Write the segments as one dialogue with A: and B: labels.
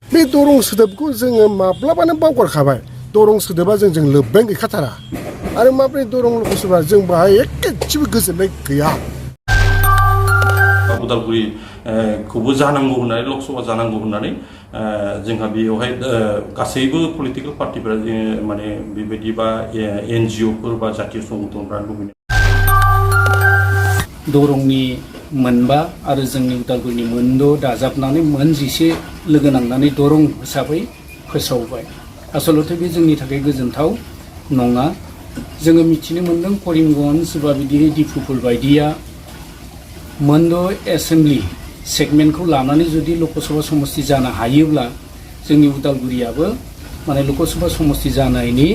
A: बे दरं सोदोबखौ जोङो माब्लाबानो बावगारखाबाय दरं सोदोबा जोंजों लोब्बायानो गैखाथारा आरो माब्रै दरं लकसभा जों बाहाय एखेसेबो गोजोननाय गैया
B: उदालगुरि खौबो जानांगौ होननानै लकसभा जानांगौ होननानै जोंहा बेयावहाय गासैबो पलिटिकेल पार्टिफोरा माने बेबायदि बा एनजिअफोर बा जातीय संगठनफोरा लुबैनाय
C: दरंनि मोनबा आरो जोंनि उदालगुरिनि मोनद' दाजाबनानै मोनजिसे लोगो नांनानै दरं हिसाबै फोसावबाय आसलते बे जोंनि थाखाय गोजोनथाव नङा जोङो मिथिनो मोन्दों करिमगन्ज बा बिदि डिफुफोर बायदिया मोनद' एसेम्बलि सेगमेन्टखौ लानानै जुदि लकसभा समस्ति जानो हायोब्ला जोंनि उदालगुरियाबो माने लकसभा समस्ति जानायनि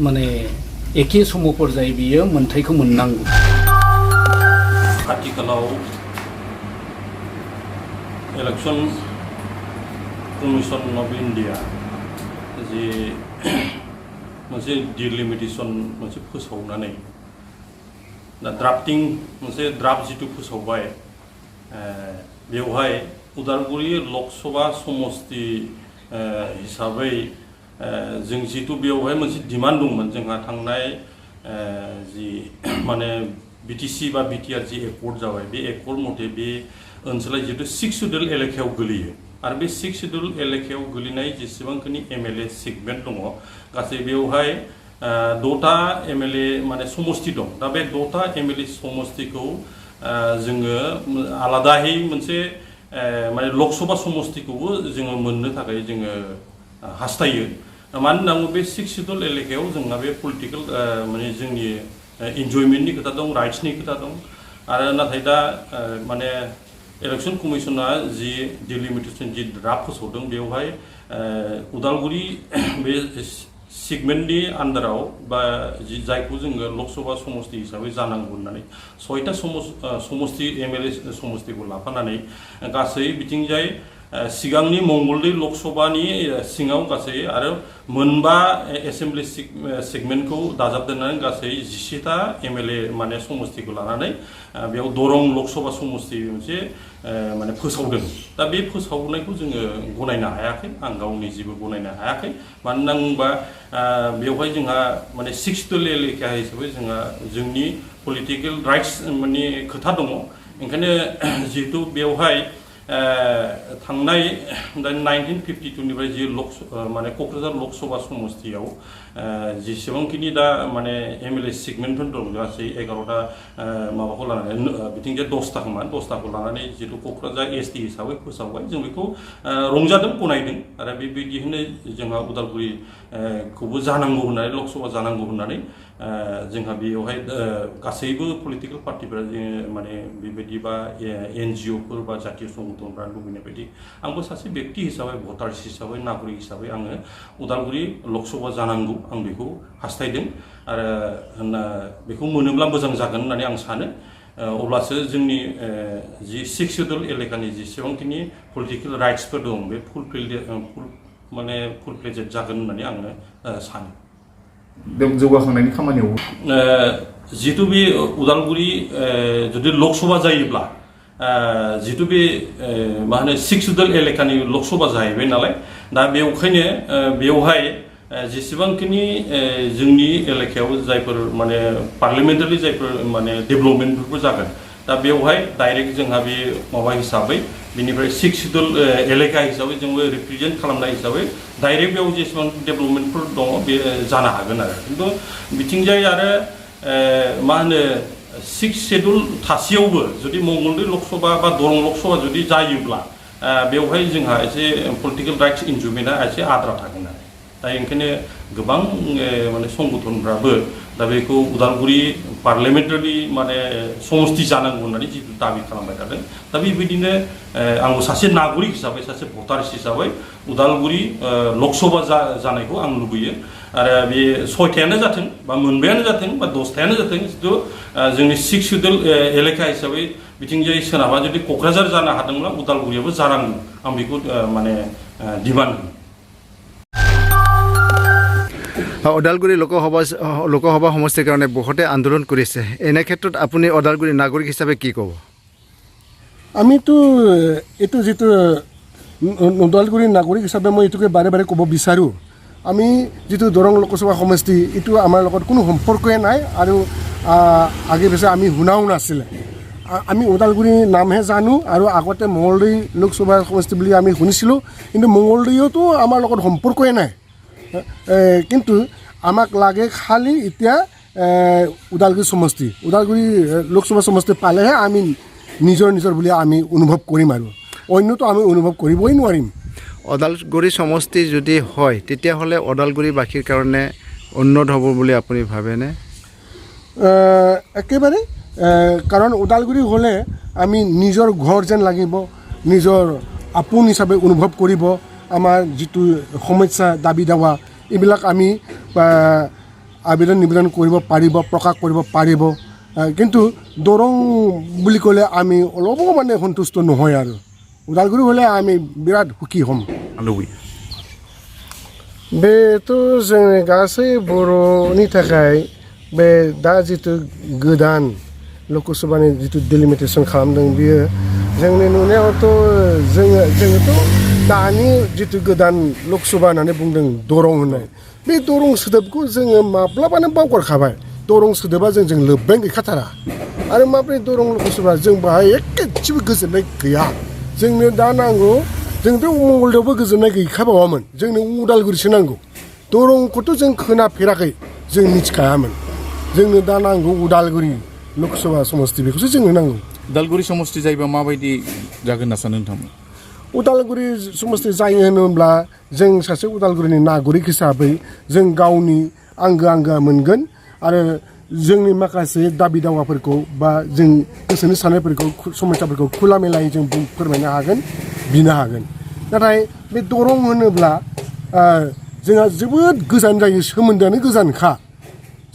C: माने एखे समपर्याय बियो मोनथायखौ मोननांगौ
B: आथिखालाव इलेक्शन कमिशन अफ इन्डिया जे मोनसे डिलिमिटेशन मोनसे फोसावनानै दा ड्राफ्टिं मोनसे ड्राफ्ट जिथु फोसावबाय बेवहाय उदालगुरि लकसभा समस्ति हिसाबै जों जिथु बेवहाय मोनसे डिमान्ड दंमोन जोंहा थांनाय जि माने बिटिसि बा बिटिआर जि एकर्ड जाबाय बे एकर्ड मथे बे ओनसोला जितु 6 शिड्यूल एलेकायाव गोलैयो आरो बे 6 शिड्यूल एलेकायाव गोलैनाय जेसेबांखिनि एमएलए सेगमेन्ट दङ गासै बेवहाय 6टा एमएलए माने समस्ति दं दा बे 6टा एमएलए समस्तिखौ जोङो आलादायै मोनसे माने लकसभा समस्तिखौबो जोङो मोननो थाखाय जोङो हास्थायो मानो होनना बुङोब्ला बे 6 शिड्यूल एलेकायाव जोंहा बे पलिटिकेल माने जोंनि इन्जयमेन्टनि खोथा दं राइट्सनि खोथा दं आरो नाथाय दा माने इलेक्शन कमिशना जि डिलिमिटेशन जि ड्राफ्ट फोसावदों बेवहाय उदालगुरि बे सेगमेन्टनि आन्दाराव बा जायखौ जोङो लकसभा समस्ति हिसाबै जानांगौ होननानै 6टा समस्ति एमएलए समस्तिखौ लाफानानै गासै बिथिंजाय सिगांनि मंगलदै लकसभानि सिङाव गासै आरो मोनबा एसेम्बलि सेगमेन्टखौ दाजाबदेरनानै गासै 17टा एमएलए माने समस्तिखौ लानानै बेयाव दरं लकसभा समस्ति मोनसे माने फोसावदों दा बे फोसावनायखौ जोङो गनायनो हायाखै आं गावनि जेबो गनायनो हायाखै मानो होनना बुङोबा बेवहाय जोंहा माने 6 शिड्यूल एलेका हिसाबै जोंहा जोंनि पलिटिकेल राइट्स माने खोथा दङ ओंखायनो जिहेतु बेवहाय थांनाय 1952 निफ्राय जि माने क'क्राझार लकसभा समस्तियाव जेसेबांखिनि दा माने एमएलए सेगमेन्टफोर दं गासै 11टा माबाखौ लानानै बिथिंजाय 10टा खोमा 10टाखौ लानानै जितु क'क्राझार एसटि हिसाबै फोसावबाय जों बेखौ रंजादों गनायदों आरो बेबायदिनो जोंहा उदालगुरि खौबो जानांगौ होननानै लकसभा जानांगौ होननानै जोंहा बेयावहाय गासैबो पलिटिकेल पार्टिफोरा माने बेबायदि बा एनजिअफोर बा जातीय संगठनफोरा लुबैनाय बायदि आंबो सासे व्यक्ति हिसाबै भटार्स हिसाबै नागरिक हिसाबै आङो उदालगुरि लकसभा जानांगौ आं बेखौ हास्थायदों आरो बेखौ मोनोब्ला मोजां जागोन होननानै आं सानो अब्लासो जोंनि जि 6 शिड्यूल एलेकानि जेसेबांखिनि पलिटिकेल राइट्सफोर दं बे फुल फ्लेजेड जागोन होननानै आङो सानो
D: जौगाखांनायनि खामानियाव
B: जितु बे उदालगुरि जुदि लकसभा जायोब्ला जितु बे मा होनो 6 शिड्यूल एलेकानि लकसभा जाहैबाय नालाय दा बेवखायनो बेवहाय जेसेबांखिनि जोंनि एलेकायाव जायफोर माने पार्लियामेन्टारि जायफोर माने डेभेलपमेन्टफोरबो जागोन दा बेवहाय डाइरेक्ट जोंहा बे माबा हिसाबै बेनिफ्राय 6 शिड्यूल एलेका हिसाबै जोंबो रिप्रेजेन्ट खालामनाय हिसाबै डाइरेक्ट बेयाव जेसेबां डेभेलपमेन्टफोर दङ बे जानो हागोन आरो खिन्थु बिथिंजाय आरो मा होनो 6 शिड्यूल थासेयावबो जुदि मंगलदै लकसभा बा दरं लकसभा जुदि जायोब्ला बेवहाय जोंहा एसे पलिटिकेल राइट्स इन्जयमेन्टआ एसे आद्रा थागोन आरो दा ओंखायनो गोबां माने संगठनफ्राबो दा बेखौ उदालगुरि पार्लियामेन्टारि माने समस्ति जानांगौ होननानै जितु दाबि खालामबाय थादों दा बेबायदिनो आंबो सासे नागरिक हिसाबै सासे भटार्स हिसाबै उदालगुरि लकसभा जानायखौ आं लुबैयो आरो बे 6थायानो जाथों बा मोनबायानो जाथों बा 10थायानो जाथों जितु जोंनि 6 शिड्यूल एलेका हिसाबै बिथिंजाय सोनाबा जुदि क'क्राझार जानो हादोंब्ला उदालगुरियाबो जानांगौ आं बेखौ माने डिमान्ड
E: ওদালগুৰি লোকসভা সমষ্টিৰ কাৰণে বহুতে আন্দোলন কৰিছে এনে ক্ষেত্ৰত আপুনি ওদালগুৰি নাগৰিক হিচাপে কি ক'ব
A: আমিতো এইটো যিটো ওদালগুৰিৰ নাগৰিক হিচাপে মই এইটোকে বাৰে বাৰে ক'ব বিচাৰোঁ আমি যিটো দৰং লোকসভা সমষ্টি এইটো আমাৰ লগত কোনো সম্পৰ্কই নাই আৰু আগে পিছে আমি শুনাও নাছিলে আমি ওদালগুৰিৰ নামহে জানো আৰু আগতে মঙলদৈ লোকসভা সমষ্টি বুলি আমি শুনিছিলোঁ কিন্তু মঙলদৈতো আমাৰ লগত সম্পৰ্কই নাই কিন্তু আমাক লাগে খালি এতিয়া ওদালগুৰি সমষ্টি ওদালগুৰি লোকসভা সমষ্টি পালেহে আমি নিজৰ বুলি আমি অনুভৱ কৰিম আৰু অন্যতো আমি অনুভৱ কৰিবই নোৱাৰিম
E: ওদালগুৰি সমষ্টি যদি হয় তেতিয়াহ'লে ওদালগুৰিবাসীৰ কাৰণে উন্নত হ'ব বুলি আপুনি ভাবেনে
A: একেবাৰে কাৰণ ওদালগুৰি হ'লে আমি নিজৰ ঘৰ যেন লাগিব নিজৰ আপোন হিচাপে অনুভৱ কৰিব আমাৰ যিটো সমস্যা দাবী দাৱা এইবিলাক আমি আবেদন নিবেদন কৰিব পাৰিব প্ৰকাশ কৰিব পাৰিব কিন্তু দৰং বুলি ক'লে আমি অলপো মানে সন্তুষ্ট নহয় আৰু ওদালগুৰি হ'লে আমি বিৰাট সুখী হ'ম बेथ' जोंनि गासै बर'नि थाखाय बे दा जिथु गोदान लकसभानि जिथु डिलिमिटेसन खालामदों बियो जोंनि नुनायावथ' जोङोथ' दानि जिथु गोदान लकसभा होननानै बुंदों दरं होननाय बे दरं सोदोबखौ जोङो माब्लाबानो बावगारखाबाय दरं सोदोबा जोंजों लोब्बायानो गैखाथारा आरो माब्रै दरं लकसभा जों बाहाय एखेसेबो गोजोननाय गैया जोंनो दा नांगौ जोंथ' मंगलदैयावबो गोजोननाय गैखाबावामोन जोंनो उदालगुरिसो नांगौ दरंखौथ' जों खोनाफेराखै जों मिथिखायामोन जोंनो दा नांगौ उदालगुरि लकसभा समष्टि बेखौसो जोंनो नांगौ
D: उदालगुरि समष्टि जायोबा माबायदि जागोन होनना सानो नोंथांमोन
A: उदालगुरि समष्टि जायो होनोब्ला जों सासे उदालगुरिनि नागरिक हिसाबै जों गावनि आंगो मोनगोन आरो जोंनि माखासे दाबि दावाफोरखौ बा जों गोसोनि साननायफोरखौ समस्याफोरखौ खुला मेलायै जों फोरमायनो हागोन बिनो हागोन नाथाय बे दरं होनोब्ला जोंहा जोबोद गोजान जायो सोमोन्दोआनो गोजानखा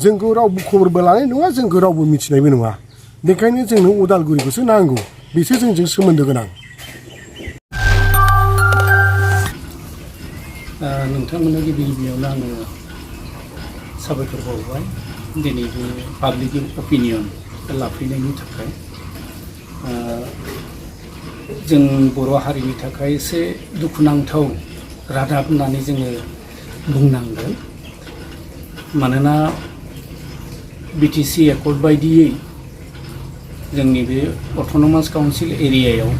A: जोंखौ रावबो खबरबो लानाय नङा जोंखौ रावबो मिथिनायबो नङा बेखायनो जोंनो उदालगुरिखौसो नांगौ बेसो जोंजों सोमोन्दो गोनां
C: नोंथांमोननो गिबियावनो आङो साबायखर बावबाय दिनै बे पाब्लिक अपिनियन लाफैनायनि थाखाय जों बर' हारिनि थाखाय एसे दुखुनांथाव रादाब होननानै जोङो बुंनांगोन मानोना बिटिसि एकर्ड बायदियै जोंनि बे अट'नमास काउन्सिल एरियायाव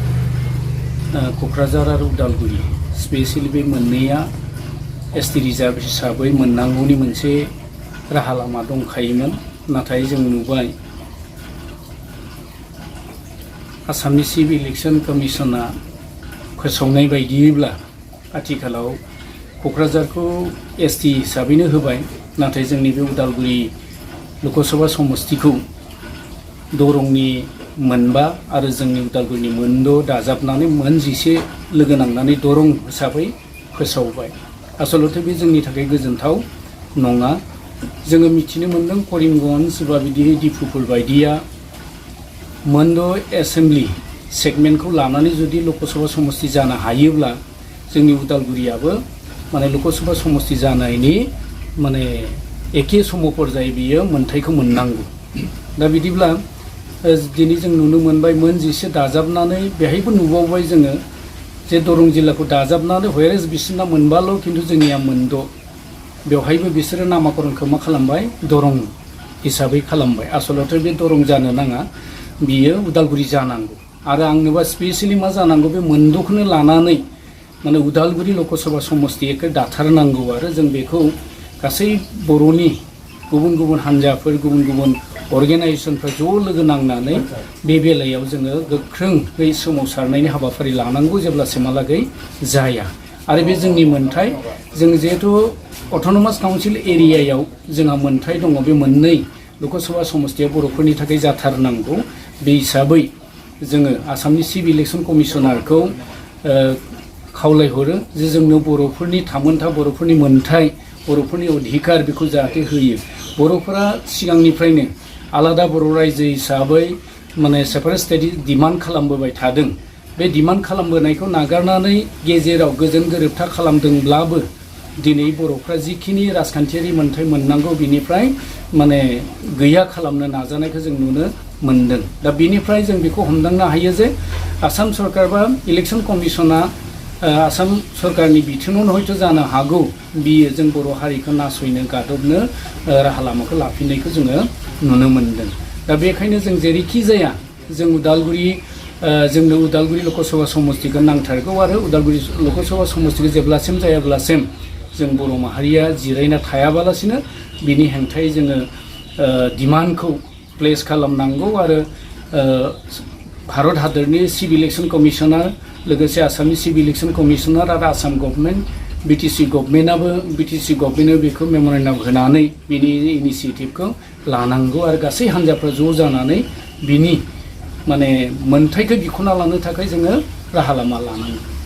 C: क'क्राझार आरो उदालगुरि स्पेसियेलि बे मोननैया एसटि रिजार्भ हिसाबै मोननांगौनि मोनसे राहा लामा दंखायोमोन नाथाय जों नुबाय आसामनि चिफ इलेक्सन कमिसना फोसावनाय बायदियैब्ला आथिखालाव क'क्राझारखौ एसटि हिसाबैनो होबाय नाथाय जोंनि बे उदालगुरि लकसभा समष्टिखौ दरंनि मोनबा आरो जोंनि उदालगुरिनि मोनद' दाजाबनानै मोनजिसे लोगो नांनानै दरं हिसाबै फोसावबाय आसलथे बे जोंनि थाखाय गोजोनथाव नङा जोङो मिथिनो मोन्दों करिमगन्ज बा बिदि डिफुफोर बायदिया मोनद' एसेम्बलि सेगमेन्टखौ लानानै जुदि लकसभा समष्टि जानो हायोब्ला जोंनि उदालगुरियाबो माने लकसभा समष्टि जानायनि माने एखे समपर्याय बियो मोनथायखौ मोननांगौ दा बिदिब्ला दिनै जों नुनो मोनबाय मोनजिसे दाजाबनानै बेहायबो नुबावबाय जोङो जे दरं जिल्लाखौ दाजाबनानै हयरेस बिसोरना मोनबाल' खिन्थु जोंनिया मोनद' बेवहायबो बिसोरो नामाकरणखौ मा खालामबाय दरं हिसाबै खालामबाय आसलथे बे दरं जानो नाङा बियो उदालगुरि जानांगौ आरो आंनोबा स्पेसियेलि मा जानांगौ बे मोनद'खौनो लानानै माने उदालगुरि लकसभा समष्टिखौ दाथारनांगौ आरो जों बेखौ गासै बर'नि गुबुन गुबुन हान्जाफोर गुबुन गुबुन अर्गेनाइजेसनफ्रा ज' लोगो नांनानै बे बेलायाव जोङो गोख्रोङै सोमावसारनायनि हाबाफारि लानांगौ जेब्लासिमहालागै जाया आरो बे जोंनि मोन्थाय जों जिहेतु अट'नमास काउन्सिल एरियायाव जोंहा मोन्थाय दङ बे मोननै लकसभा समष्टिया बर'फोरनि थाखाय जाथारनांगौ बे हिसाबै जोङो आसामनि चिफ इलेक्सन कमिसनारखौ खावलायहरो जे जोंनो बर'फोरनि थामोनथा बर'फोरनि मोन्थाय बर'फोरनि अधिकार बेखौ जाहाथे होयो बर'फोरा सिगांनिफ्रायनो आलादा बर' रायजो हिसाबै माने सेपारेट स्टेट डिमान्ड खालामबोबाय थादों बे डिमान्ड खालामबोनायखौ नागारनानै गेजेराव गोजोन गोरोबथा खालामदोंब्लाबो दिनै बर'फ्रा जिखिनि राजखान्थियारि मोन्थाय मोननांगौ बिनिफ्राय माने गैया खालामनो नाजानायखौ जों नुनो मोनदों दा बिनिफ्राय जों बेखौ हमदांनो हायो जे आसाम सरकार बा इलेक्सन कमिसना आसाम सरकारनि बिथोनावनो हयथ' जानो हागौ बियो जों बर' हारिखौ नासयनो गादबनो राहा लामाखौ लाफिननायखौ जोङो नुनो मोनदों। दा बेखायनो जों जेरैखि जाया जों जोंनो उदालगुरि लक'सभा समस्तिखौ नांथारगौ आरो उदालगुरि लक'सभा समस्तिखौ जेब्लासिम जायाब्लासिम जों बर' माहारिया जिरायना थायाबालासिनो बिनि हेंथायै जोङो डिमान्डखौ प्लेस खालामनांगौ आरो भारत हादरनि चिफ इलेक्सन कमिशनार लोगोसे आसामनि चिफ इलेक्सन कमिशनार आरो आसाम गभर्नमेन्ट बिटिसि गभर्नमेन्टनो बेखौ मेम'रेन्डाम होनानै बिनि इनिसियेटिभखौ लानांगौ आरो गासै हान्जाफ्रा ज' जानानै बिनि माने मोन्थाइखौ बिख'ना लानो थाखाय जोङो राहा लामा लानांगौ।